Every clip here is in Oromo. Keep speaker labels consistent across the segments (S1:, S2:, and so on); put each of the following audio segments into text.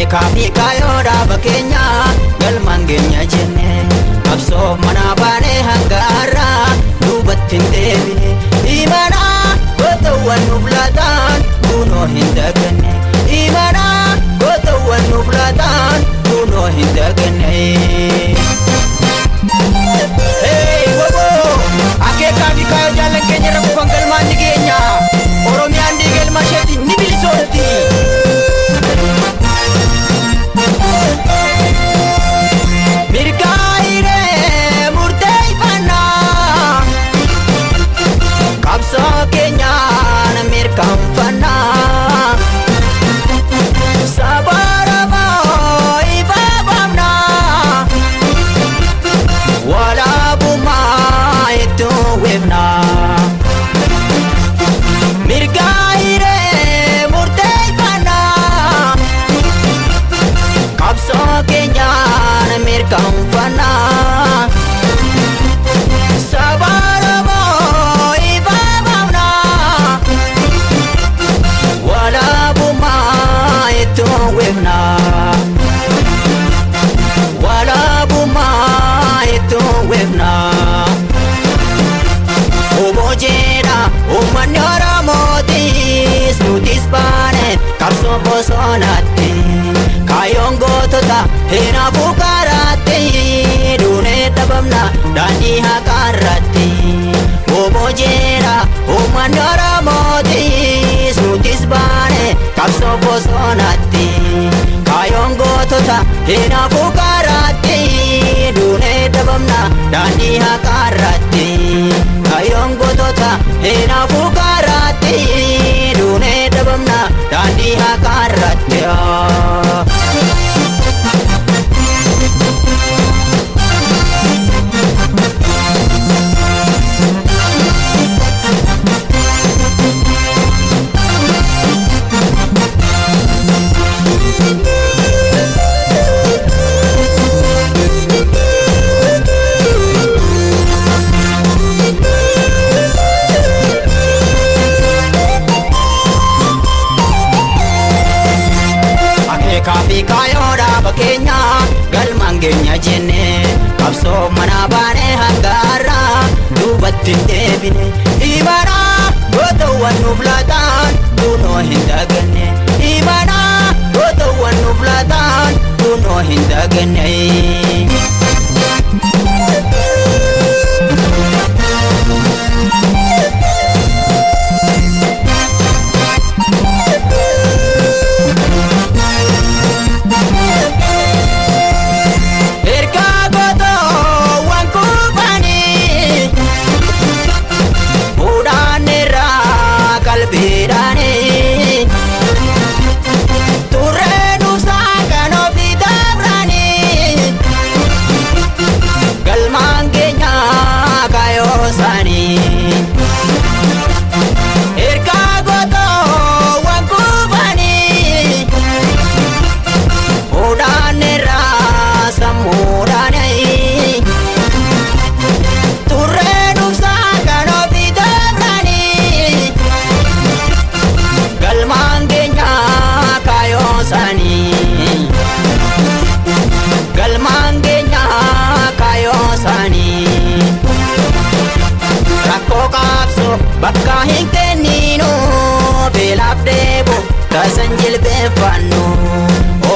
S1: Akeekaa fi kaayyoo dhaaba keenyaa galmaan keenya jenne, qabsoof manaa baanee hanga har'aa duubatti hin deebine. Imanaa gootawwan nuuf laataan kunoo hin daganne. Imanaa gootawwan nuuf laataan kunoo hin daganne. Hey, woboo! Akeekaa fi kaayyoo jaallan keenya irra kufan galmaan ni geenya. Oromiyaan dhiiga ilma isheetiin ni bilisoomti. Mirgaa hiree murteeffannaa, qabsoo keenyaan mirkanfannaa. Saba Oromoo ifa baafnaa, walaabummaa itti uwwifnaa. Mirgaa hiree murteeffannaa, qabsoo keenyaan mirkanfannaa. Saba Oromoo ifa baafnaa, walaabummaa itti uwwifnaa. Walaabummaa itti uwwifnaa. Obbo jedha uummanni Oromootis, nutis baane qabsoo bosonaatti. Kaayyoon gootota hinaafuu karaatti, duunee dhabamna daandii haqaarratti. Obbo jedha uummanni Oromootis, nutis baane qabsoo bosonaatti. Kaayyoon gootota hinaafuu karaatti, duunee dhabamna daandii haqaarratti. Kaayyoon gootota hinaafuu karaatti, duunee dhabamna daandii haqaarratti. Akeekaa fi kaayyoo dhaaba keenyaa galmaan keenya jenne, qabsoo manaa baanee hanga har'aa duubatti hin deebine. Imanaa gootawwan nuuf laataan kunoo hin daganne. Imanaa gootawwan nuuf laataan kunoo hin daganne. Ergaa gootawwan kufanii fuudhaanirraa qalbiidhaanii, turree nuusaa kan ofii dabranii, galmaan keenya kaayyoo isaanii. Ergaa gootawwan kufanii fuudhaanirraa sammuudhaanii, turree nuusaa kan ofii dabranii, galmaan keenya kaayyoo isaanii. Galmaan keenya kaayyoo isaanii. Rakkoo qabsoo bakka hin kenninu, beelaaf dheebu tasan jilbeenfannu.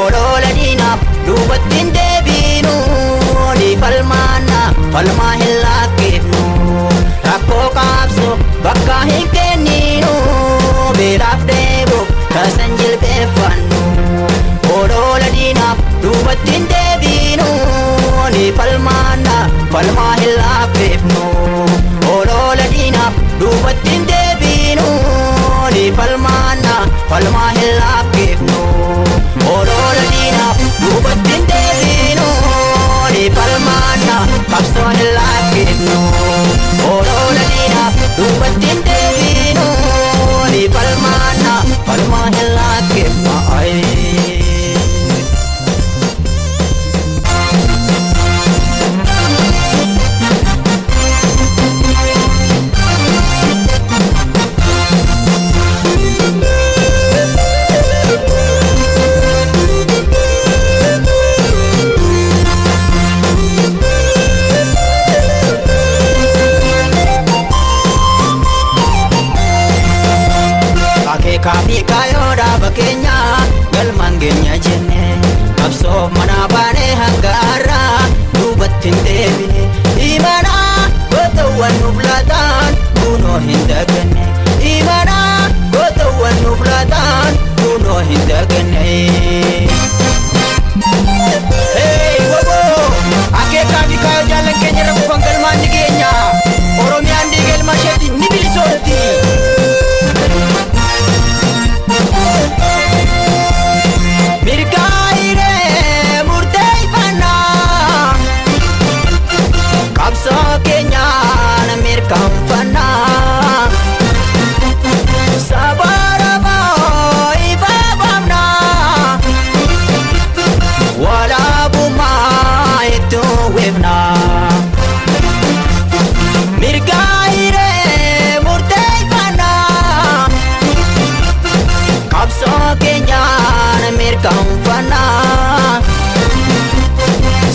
S1: Oloola diinaaf duubatti hin deebinu, ni falmaanna falmaa hin lakkifnu. Rakkoo qabsoo bakka hin kenninu, beelaaf dheebu tasan jilbeenfannu. Oloola diinaaf duubatti hin deebinu, ni falmaanna falmaa hin lakkifnu. Oloola diinaaf duubatti hin deebinu, ni falmaanna falmaa hin lakkifnu. Oloola diinaaf duubatti hin deebinu, ni falmaanna qabsoo hin lakkifnu. Oloola diinaaf duubatti hin deebinu. jenne, qabsoo manaa baanee hanga har'aa duubatti hin deebine. Imanaa gootawwan nuuf laataan kunoo hin daganne. Imanaa gootawwan nuuf laataan kunoo hin daganne. Hey, woboo! Akeekaa fi kaayyoo jaallan keenya irra kufan galmaan ni geenya. Oromiyaan dhiiga ilma isheetiin ni bilisoomti. Mirgaa hiree murteeffannaa, qabsoo keenyaan mirkaanfannaa. Saba Oromoo ifa baafnaa, walaabummaa itti uwwifnaa. Mirgaa hiree murteeffannaa, qabsoo keenyaan mirkaanfannaa.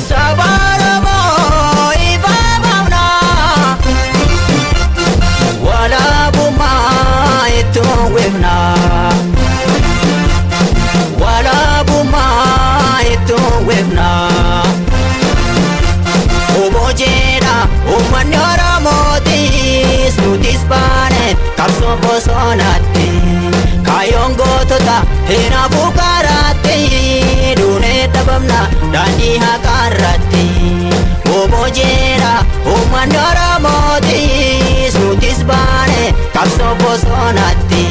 S1: Saba Oromoo ifa baafnaa, walaabummaa itti uwwifnaa. Walaabummaa itti uwwifnaa. Obbo jedha uummanni Oromootis, nutis baane qabsoo bosonaatti. Kaayyoon gootota hinaafuu karaatti, duunee dhabamna daandii haqaarratti. Obbo jedha uummanni Oromootis, nutis baane qabsoo bosonaatti.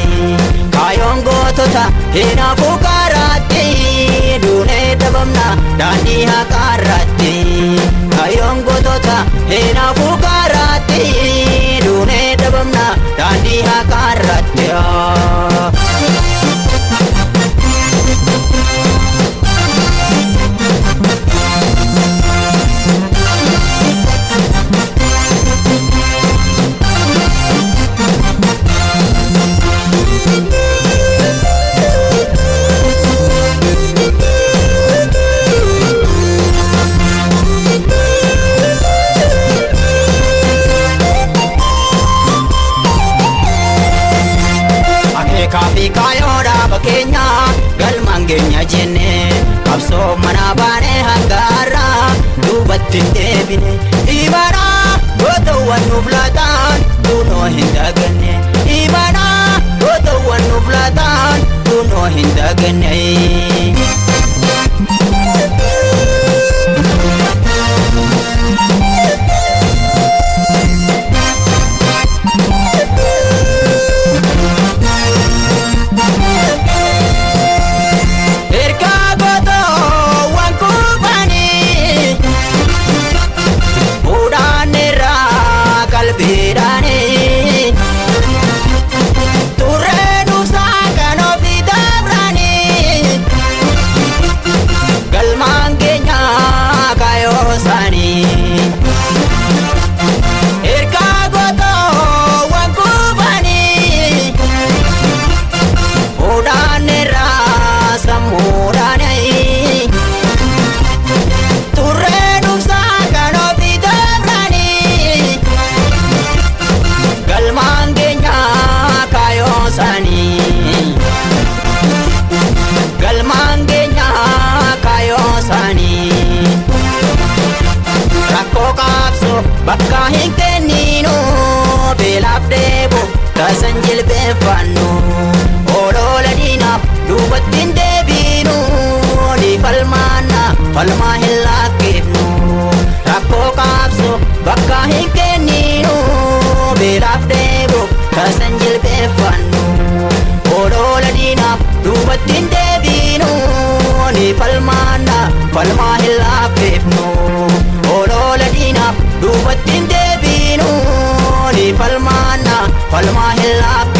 S1: Kaayyoon gootota hinaafuu karaatti, duunee dhabamna daandii haqaarratti. Kaayyoon gootota hinaafuu karaatti, duunee dhabamna daandii haqaarratti. Akeekaa fi kaayyoo dhaaba keenyaa galmaan geenya jenne, qabsoo manaa baanee hanga har'aa duubatti hin deebine. Imanaa gootawwan nuuf laataan kunoo hin daganne. Imanaa gootawwan nuuf laataan kunoo hin daganne. Ergaa gootawwan kufanii fuudhaanirraa qalbiidhaanii, turree nuufsaa kan ofii dabranii, galmaan keenya kaayyoo isaanii. Ergaa gootawwan kufanii fuudhaanirraa sammuudhaanii, turree nuufsaa kan ofii dabranii, galmaan keenya kaayyoo isaanii. Galmaan keenya kaayyoo isaanii. Rakkoo qabsoo bakka hin kenninu, beelaaf dheebu tasan jilbeeffannu. Oloola diinaaf duubatti hin deebinu, ni falmaanna falmaa hin lakkifnu. Rakkoo qabsoo bakka hin kenninu, beelaaf dheebu tasan jilbeeffannu. Oloola diinaaf duubatti hin deebinu, ni falmaanna falmaa hin lakkifnu. Oloola diinaaf duubatti hin deebinu, ni falmaanna falmaa hin lakkifnu.